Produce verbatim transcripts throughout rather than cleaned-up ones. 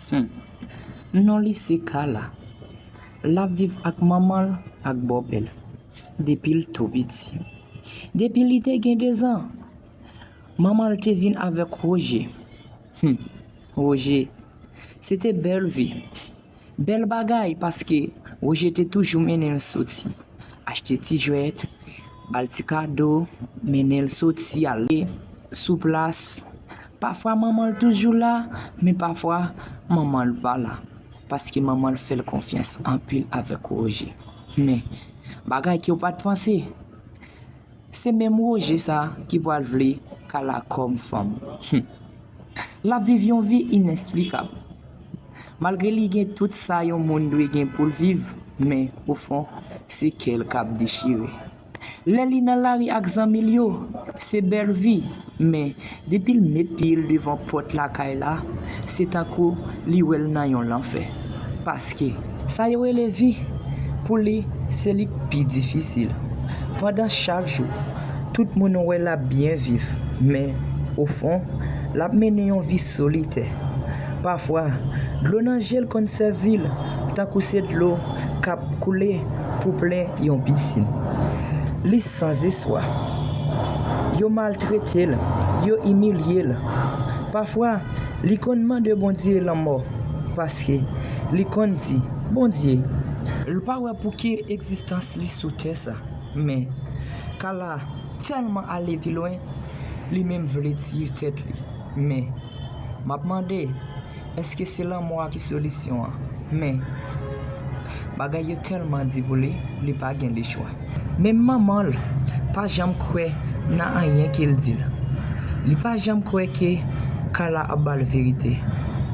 Hmm. Non li se Kala. L ap viv ak manman l ak bòpè l depi l tou piti. Depi li te gen dezan, manman l te vin avèk Woje. Hmm. Woje, se te bèl vi. Bèl bagay, paske Woje te toujou mennen l soti, achte ti jwèt, ba l ti kado, mennen l soti, ale sou plas. Pafwa, manman l toujou la, men pafwa, manman l pa la, paske manman l fè l konfyans anpil avèk Woje. Men, bagay ke w pa t panse, se menm Woje sa ki pral vle Kala kòm fanm. L ap viv yon vi inesplikab. Malgre li gen tout sa yon moun dwe gen pou l viv, men, ofon, se kè l k ap dechire. Lè li nan lari ak zanmi l yo, se bèl vi, men, depi l met pye l devan pòt lakay la, se tankou li wè l nan yon lanfè. Paske, sa yo rele vi, pou li, se li k pi difisil. Pandan chak jou, tout moun wè l ap byen viv, men, ofon, l ap mennen yon vi solitè. Pafwa, dlo nan je l konn sèvi l tankou se dlo k ap koule pou plen yon pisin. Li sanzespwa. Yo maltrete l, yo imilye l. Pafwa, li konn mande Bondye lanmò, paske li konn di, Bondye, l pa wè pou ki egzistans li sou tè sa. Men, Kala tèlman ale pi lwen, li menm vle tiye tèt li. Men, m ap mande, èske se lanmò a ki solisyon an? Men, bagay yo tèlman di pou li, li pa gen lechwa. Menm manman l pa janm kwè nan anyen ke l di l. Li pa janm kwè ke Kala ap ba l verite.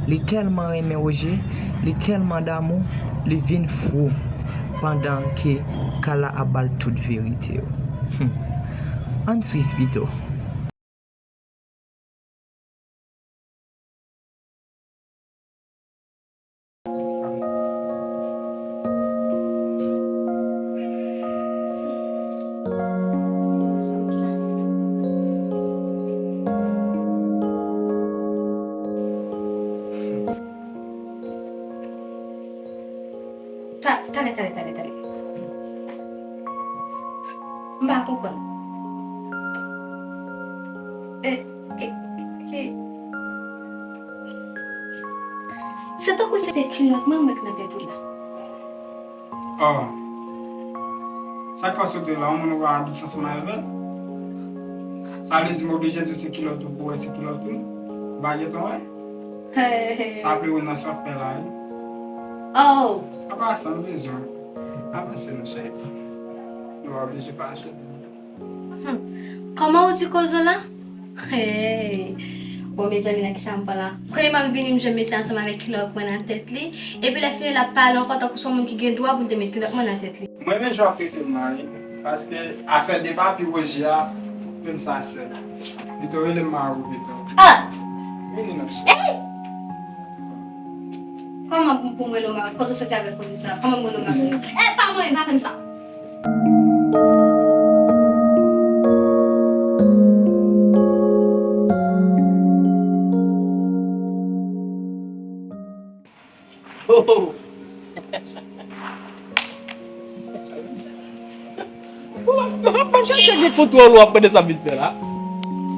Li tèlman renmen Woje, li tèlman damou, li vin fou pandan ke Kala ap ba l tout verite yo. Hmm. Ann swiv pito. Ta-, tande, tande, tande, tande. M pa konprann. E, ki, ki, se tankou se, se kilòt mwen, mwen k nan tèt ou la. Oh. Sa k fè w sot la, yon moun ou pa abitye ansanm avè l? Sa vle di m oblije di w se kilòt ou pou w wè se kilòt ou? Ou pa gentan wè? Hey, hey. Sa ap li w nan sa w ap fè la, wi. Oh. Apa sa, nou bezwen avanse, nou cheri. Nou pa oblije fache. Hmm. Kòman ou di koze w la? Hey. Bon, mezanmi, nan kisa m pran la? Premyèman, m vini, m jwenn mesye ansanm avèk kilòt mwen nan tèt li. Epi lè fini, l ap pale ankò tankou se yon moun ki gen dwa pou l te met kilòt mwen nan tèt li. Mwen renmen jan w ap trete m la, wi. Paske afè de papi Woje a, menm sa sèl. Pito rele m mari w pito. Ah! Vini non. Ey! Kòman pou, pou m rele w mari? Kote w soti avèk koze sa? Kòman m rele w mari? Ey, pa mwen, pa fè m sa! Oh! W ap, w ap, w ap chèche gen kontwòl w ap mande sa vin fè la.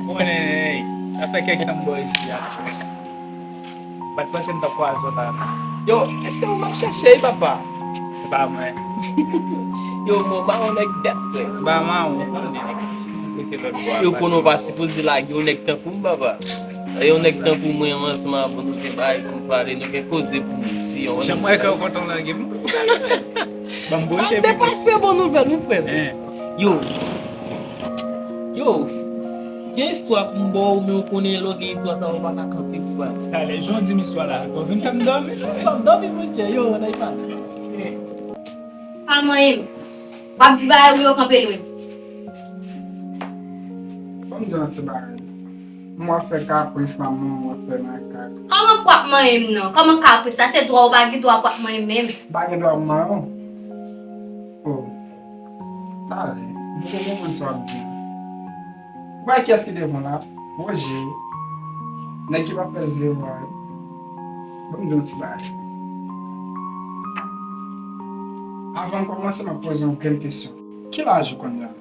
Bon, hey, sa fè kèk tan m bò isi a. M pa t panse m t ap kwaze w la. Yo, e se ou m ap chèche, wi, papa. Se pa mwen. Yo, mwen pa yon nèg dèt, frè. M pa mawon, ou konnen. Yo konnen w pa sipoze lage yon nèg tankou m, papa. Yon nèg tankou mwen, ansanm avè w, nou gen bagay pou n pale, nou gen koze pou n di. Jan m wè kè w kontan lage m. Ban m bouche. Sa depase bon nouvèl, wi, frè m. Yo. Yo. Gen istwa pou m ba w, men w konnen lè w gen istwa sa, w pa ka kanpe pou pale. Talè, jan w di m istwa la, w vin fè m dòmi. W ap dòmi, monchè, yo, ann al pale. Pa manyen m. W ap di bagay ou yo kanpe lwen. Ban m di yon ti bagay. M wè w ap fè kapris, manman, w ap fè makak. Kòman pou w ap manyen m nan? Kòman kapris la? Se dwa ou pa gen dwa pou w ap manyen m menm. M pa gen dwa pou m manyen w? Oh. Talè. M te konprann sa w ap di. Ou wè kiyès ki devan w la? Roger. Nèg ki pa fè zewo a yo. Ban m di yon ti bagay. Avan m kòmanse, m ap poze yon grenn kesyon. Ki laj ou kounye a?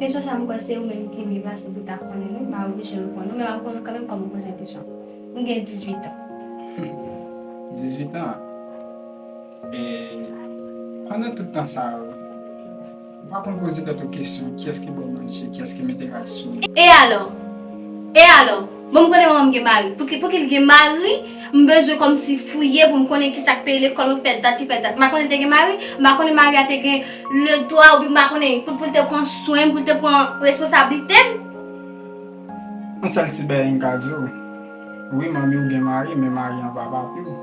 Kesyon sa a, m kwè se ou menm ki byen plase pou ta konnen li, m a oblije reponn ou, men m ap reponn ou kanmenm kòm ou poze kesyon. M gen dizuit an. Dizuit an? E pandan tout tan sa yo, ou pa konn poze tèt ou kesyon, kiyès ki ba w manje, kiyès ki mete rad sou ou? E alò? E alò? Bon, m konnen manman m gen mari. Pouki, pouki l gen mari? M bezwen kòmsi fouye pou m konnen kisa k peye lekòl, m fè dat, ki fè dat. M pa konnen l te gen mari, m pa konnen mari a te gen ledwa, oubyen m pa konnen, pou, pou l te pran swen m, pou l te pran responsablite m. Yon sèl ti bagay m ka di w. Wi, manmi w gen mari, men mari an pa papi w.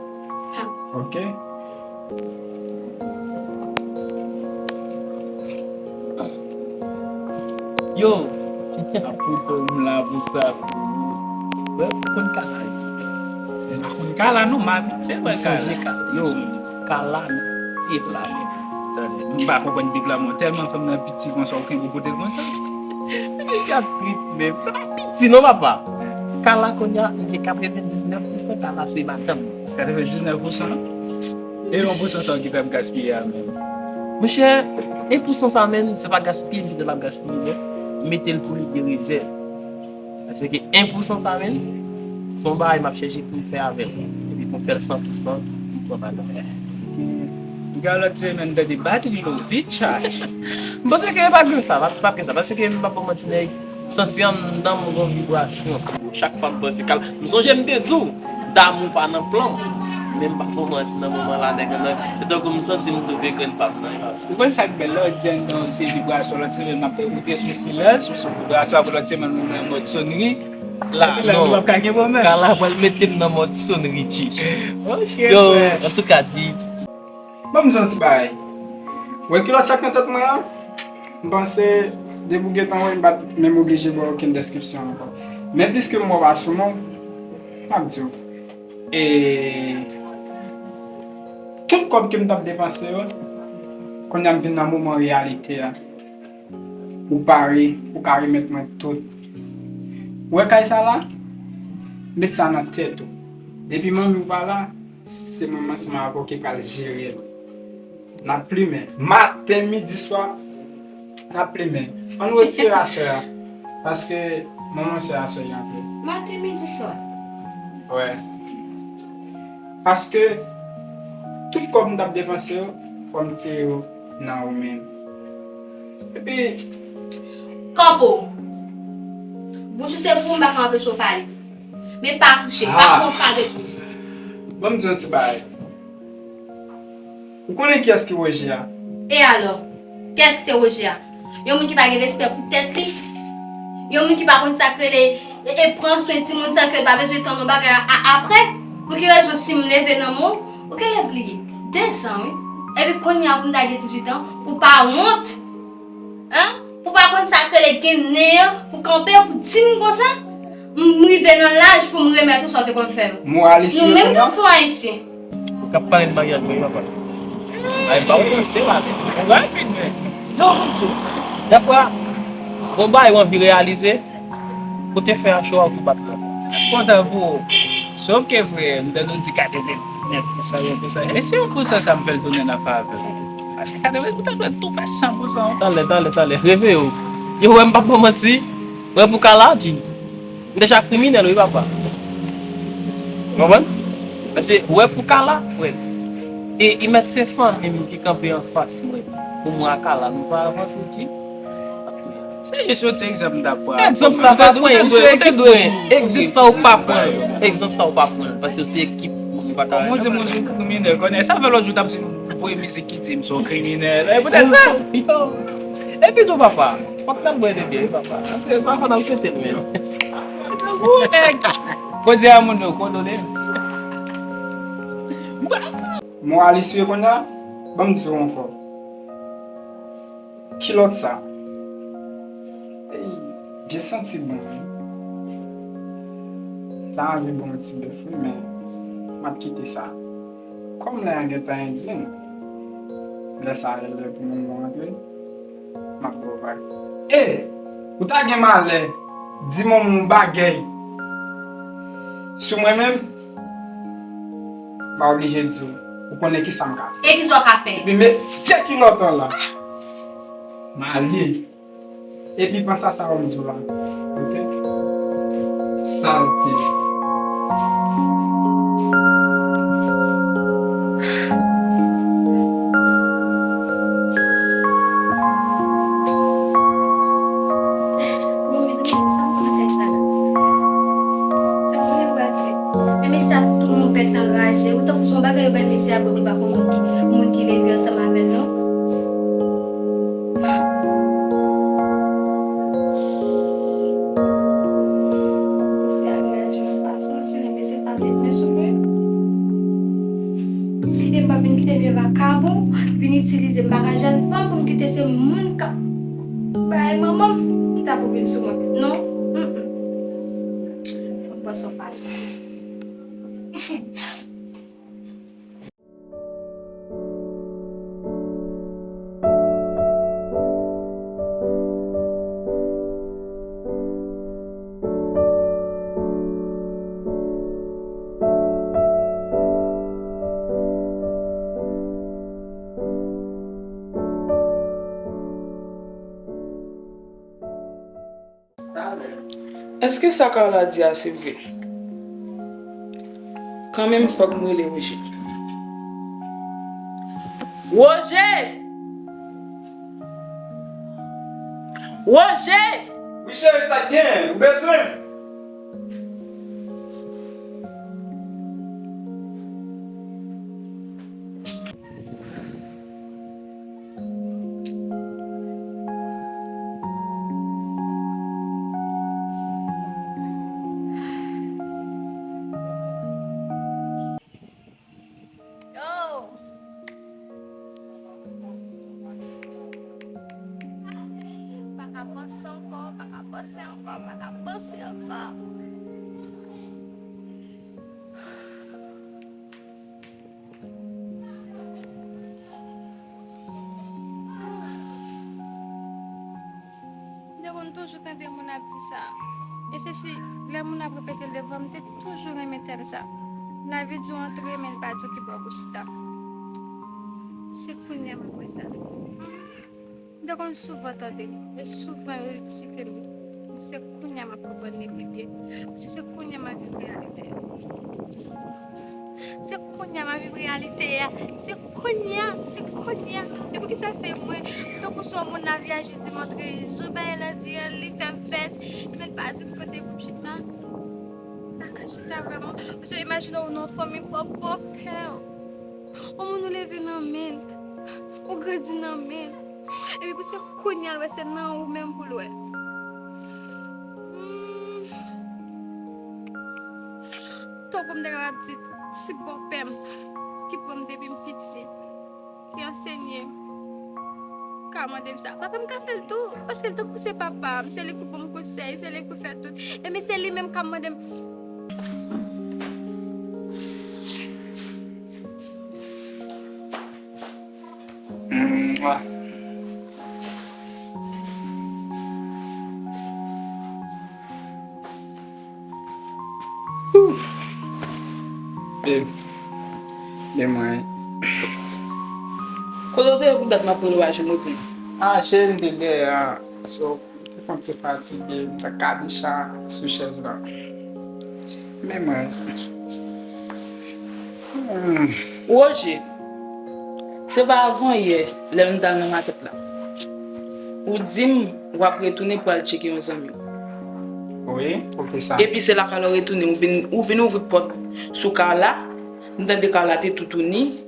Ha. Oke? Yo, kite la poto, m la pou sa. Wè, m konn kala. M pa konn kala, non, m abitye wè kala. Yo, kala, pye pla, men. Tande, m pa konprann deplwaman. Tèlman fanm nan piti konsa, ou kenbe kote konsa. Jiska trip menm. Sa pa piti non, papa. Kala kounye a, m gen katrevendiznèf pousan kala se madanm. Katrevendiznèf pousan? E yon pousan sa ki t ap gaspiye a menm? Monchè, en pousan sa menm, se pa gaspiye, m di l ap gaspiye, men mete l pou li gen rezèv. Paske en pousan sa menm, se yon bagay m ap chèche pou m fè avè l. Epi pou m fè l san pousan, pou m pran madanm. Piga lòt semèn, tande batri yo recharge. M panse ke e pa gen sa, pa, pa gen sa. Paske m pa p manti, nèg, m santi anndan m gon vibrasyon. Chak fwa m panse kal, m sonje m te di w, damou pa nan plan m. Men m pa p manti nan moman la, nèg, nan, se tankou m santi m toufe grenn pa m nan. Ou konn sa k bèl, lè w di anndan w se vibrasyon, lòt semèn m ap ekoute sou silans, sou vibrasyon, apre lòt semèn ou nan mòd sonri. La, non. Kala pral mete m nan mòd sonri, G. Yo, antouka, G. Ban m di yon ti bagay. Ou wè kilòt sa k nan tèt mwen an? M panse, depi w gentan wè, m pa t menm oblije ba w okenn deskripsyon ankò. Men pliske m wè w pa sou non, m ap di w. E tout kòb ke m t ap depanse yo, kounye a m vin nan moman reyalite a. Ou pare pou ka remèt mwen tout. Ou wè kay sa la? Met sa nan tèt ou. Depi manmi w pa la, se mwen menm ansanm avè w ki pral jere l. N ap plimen. Maten, midi, swa, n ap plimen. Ann retire aswè a. Paske manman sè aswè a anpil. Maten, midi, swa. Wè. Paske tout kòb m t ap depanse yo, fò m tire yo nan ou menm. Epi, kanpe w. Bouch ou se pou w, m pa ka anpeche w pale. Men pa touche, pa fè yon kal de pous. Ban m di yon ti bagay. Ou konnen kiyès ki Roger a? E alò? Kiyès ki te Roger a? Yon moun ki pa gen respè pou tèt li? Yon moun ki pa konn sa k rele e, e pran swen timoun san ke l pa bezwen tann yon bagay a, a, apre? Pou ki rezon si m leve nan men w, ou genlè bliye? Dezan, wi. Epi kounye a pou m ta gen dizuit an, ou pa wont? Hein? Pou pa konn sa k rele gen nen an, pou kanpe, pou di m konsa, m rive nan laj pou m remèt ou sa w te konn fè m. Moralis nou menm gason ayisyen. Ou k ap pale de maryaj mwen, papa. Ay, m pa wè panse la, men. Ou rapid, men. Yo, m di w, dèfwa, gon bagay ou anvi reyalize, kote fè a cho a, ou tou bat la. M kontan pou ou. Sòf ke vre, m tande w di katrevendiznèf pousan, yon pousan. E si yon pousan sa m fè l tounen nan favè w? Paske katreven, ou ta dwe tou fè san pousan. Talè, talè, talè. Reveye w. Yo, wè m p ap ba w manti. Wè pou kala, di. M deja kriminèl, wi, papa. Ou konprann? Paske wè pou kala, frè. E, e mèt se fanmi m ki kanpe anfas mwen. Pou mwen ak kala, nou pa avanse, di. Se jis yon ti egzanp m t ap pran. Egzanp sa pa pran, ou se ki pran. Egzanp sa ou pa pran. Egzanp sa ou pa pran. Paske se ekip moun ou pa ka. Ou di moun se yon kriminèl. Konnen sa fè lòt jou w t ap di m voye mizik ki di m se yon kriminèl. E poutèt sa. Epi tou papa, fòk n al bwè de byè wi papa. Paske sa fò n al fete l menm. Ou nèg. Kote a moun yo, kondole. Moralis wi kounye a, ban m di w ankò. Kilòt sa. Ey, byen santi bon wi. Ta anvi bon yon ti bèf wi, men m ap kite sa. Kòm lè a gentan endyen, lè sa a lè pou moun mwen antre, m ap ba w vag. E, ou ta gen malè di manman w yon bagay sou mwen menm, m a oblije di w, ou konnen kisa m ka fè. E kisa w ka fè? Epi met vye kilòt an la. M ale. Epi panse a sa w ap di w la. Oke? Salte. Bon, mezanmi, sa m konn nan kay sa la? Sa m konnen pral fè? Men mesye ap tounen yon bèt anraje. Ou tankou se yon bagay yo bay mesye a bwè pou l pa konn moun ki, moun ki leve ansanm avè l, non. Mesye a reyaji yon fason, si mesye sa te vle sou mwen. Kite m pa vin kite vye vakabon vin itilize m, pa ka jèn fanm pou m kite se moun k ap bay manman m ki ta pou vin sou mwen. Non, mm, mm. Fò m pran son fason. Èske sa Carla di a se vre? Kanmenm, fòk m rele Roger. Roger! Roger! Wi, cheri, sa k gen? Ou bezwen m? Yo! Pa ka panse ankò, pa ka panse ankò, pa ka panse ankò. M te konn toujou tande moun ap di sa. E se si lè moun ap repete l devan m, m te toujou renmen tèm sa. Lavi di w antre, men l pa di w ki bò pou w chita. Se kounye a m ap wè sa. M te konn souvan tande l, e souvan yo eksplike m li. Men se kounye a m ap konprann li pi byen. Paske se kounye a m ap viv reyalite a. Se kounye a m ap viv reyalite a. Se kounye a, se kounye a. E poukisa se mwen? M tankou se yon moun la vyaji di m antre, jan bagay la di an, li fè m fèt. Men l pa di m kote pou m chita. M pa ka chita vrèman. Paske imajine w nan yon fanmi pwòp pwòp pè w. Yon moun ou leve nan men l, ou grandi nan men l. Epi pou se kounye a l wè se nan ou menm pou l wè. Hmm. Tankou m te kapab di, si bòpè m ki pran m depi m piti, ki ansenye m, ka mande m sa. Papa m ka fè l tou, paske l tankou se papa m, se li k pou ban m konsèy, se li k pou fè tout. Ebyen se li menm k ap mande m. Mwa. Babe. Men mwen. Kote w te ye pou dat m ap rele w a, jan m retounen? Ah, cheri, m te dèyè a. So, m te fè yon ti fatige, m t ap kabicha sou chèz la. Men mwen. Hmm. Roger, se pa avan yè, lè nou t al nan makèt la. Ou di m w ap retounen pou al tcheke yon zanmi w. Wi, poukisa? Epi se la Carla retounen, ou vin, ou vin ouvri pòt sou Carla, m tande Carla te toutouni,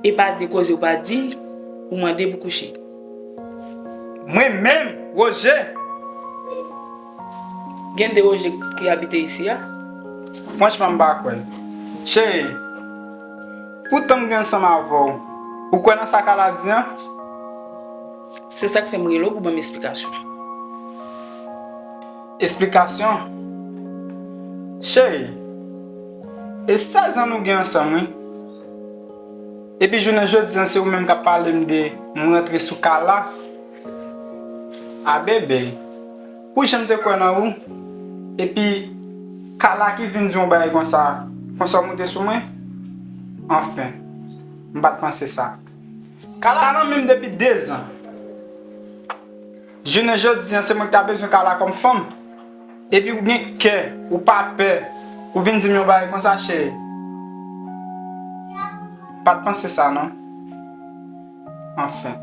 e pa de koze ou pa di, ou mande pou kouche. Mwen menm, Roger? Gen de Roger ki abite isi a? Franchman, m pa kwè. Cheri, pou tan m gen ansanm avè w, ou kwè nan sa Kala di an? Se sa k fè m rele w pou ban m esplikasyon. Esplikasyon? Cheri, e sèz an nou gen ansanm, wi. Epi jounen jodi an, se ou menm k ap pale m de mwen rantre sou Kala. A bebe, pou jan m te kwè nan ou, epi Kala ki vin di yon bagay konsa, konsa w moute sou mwen? Anfen, m pa t panse sa. Kala nan men m depi dezan. Jounen jodi an, se mwen ki ta bezwen Kala kòm fanm. Epi ou gen kè, ou pa pè, ou vin di m yon bagay konsa, cheri. Pa t panse sa, non. Anfen,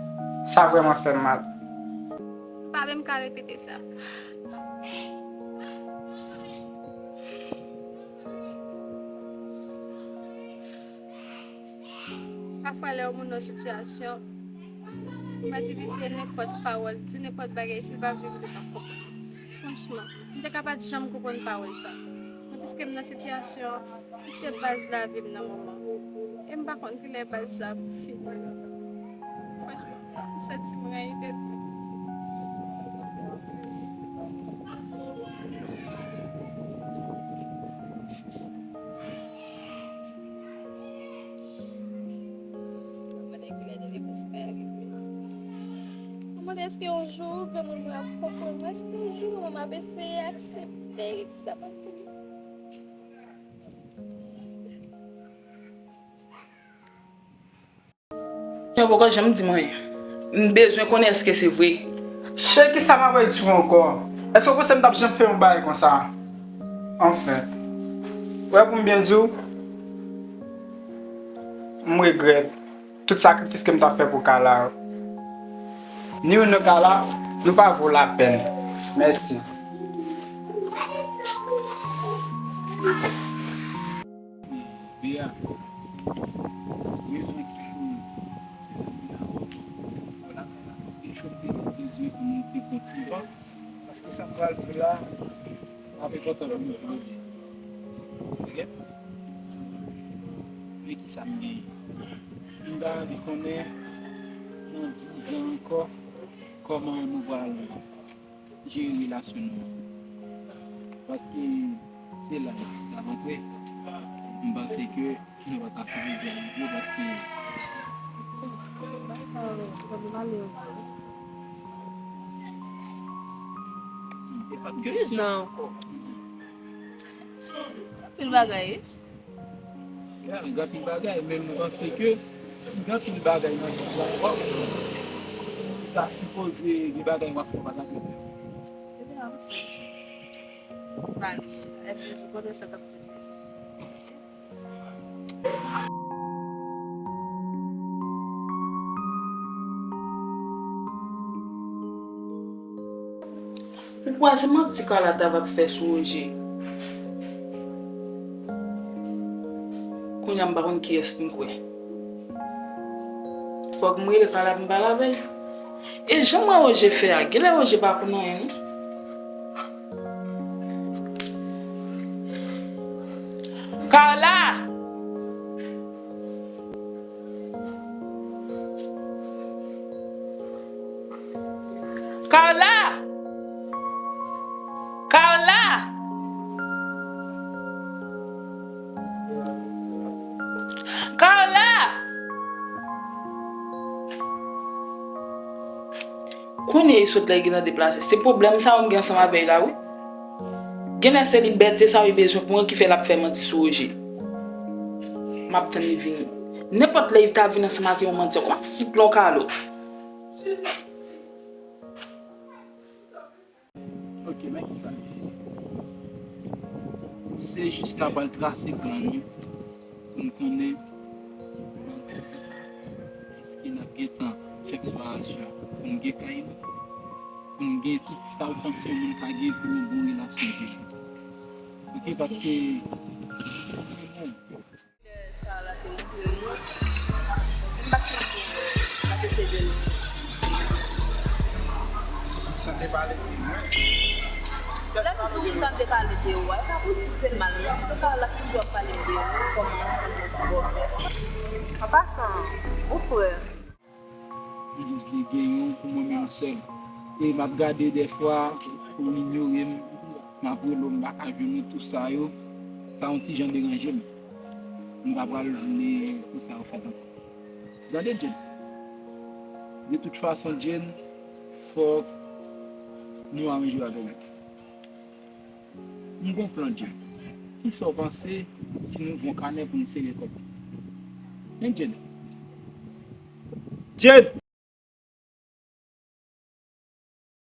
sa vrèman fè m mal. Pa menm ka repete sa. Pafwa, lè yon moun nan sitiyasyon, m itilize nenpòt pawòl, di nenpòt bagay, si l pa vle, li p ap konprann. Franchman, m te ka pa t janm konprann pawòl sa. Men piske m nan sitiyasyon, se baz lavi m nan moman. E m pa konn kilè baz sa ap fini. Franchman, m santi m rayi tèt mwen. Mwen mande kilè delivwans mwen rive. Mwen mande èske yon jou granmoun mwen ap konprann mwen, èske yon jou manman m ap eseye aksepte sa m ap di li. Yo poko janm di m anyen. M bezwen konnen èske se vre. Cheri, kisa m ap redi w ankò? Èske w panse m t ap janm fè yon bagay konsa? Anfen, ou wè, pou m byen di w, m regrèt tout sakrifis ke m t ap fè pou Kala yo. Ni ou ni Kala, nou pa vo lapèn. Mèsi. Bea, wi, men ki chouz. Se la, la, la, la, e chofe bezwen pou monte kontivan, paske sa m pral di la, ap enpòtan pou nou jodi. Ok? So, men ki sa m genyen. M ta anvi konnen, nan diz an ankò, kòman nou pral jere relasyon nou an. Paske se la l ap antre. M panse ke nou pa ta sipoze rive paske e pa t kesyon. Diz an ankò. Anpil bagay, wi. Ya, gen anpil bagay, men m panse ke si gen anpil bagay nan vi w ankò, ou ta sipoze gen bagay w ap fè w pa t ap fè. Ebyen, avanse. Pale, epi sou konnen sa k ap fèt. Ou kwè se manti Carla ta va fè sou Roger? Kounye a m pa konn kiyès m kwè. Fòk m rele Carla pou m pale avè l. E jan m wè Roger fè a, genlè Roger pa konn anyen non. Carla! Carla! Carla! Carla! Kounye a, li sot la, li gentan deplase. Se pwoblèm sa yo m gen ansanm avè l la, wi. Genlè se libète sa yo li bezwen pran ki fè l ap fè manti sou Roger. M ap tann li vini. Nenpòt lè li ta vin ansanm ak yon manti, m ap fout l yon kalòt. Ok, men ki sa l ye. Se jis n a pral trase plan nou pou n konnen nan diz an sa, èske n ap gentan fè preparasyon pou n gen kay nou, pou n gen tout sa w panse yon moun ka gen pou yon bon relasyon de jèn. Ok, paske Sa la te montre nou. M pa t konn gen, m pa t eseye jwenn nou. Pale de mwen. Lè m di w m tande pale de ou a, e pa pou di se mal, non. Se pa l ap toujou ap pale m de ou, kòman w se yon ti bòfè. An pasan, mon frè. M jis vle gen yon pou mwen menm sèl. E m ap gade dèfwa, ou inyore m, m ap rele w, m pa ka jwenn ou, tou sa yo, sa yon ti jan deranje m. M pa pral vle pou sa yo fèt ankò. Gade, Jane. De tout fason, Jane, fòk nou aranje avè l. M gon plan, Jane. Kisa w panse si nou voye yon kanè pou n sere kòb? Hein, Jane? Jane!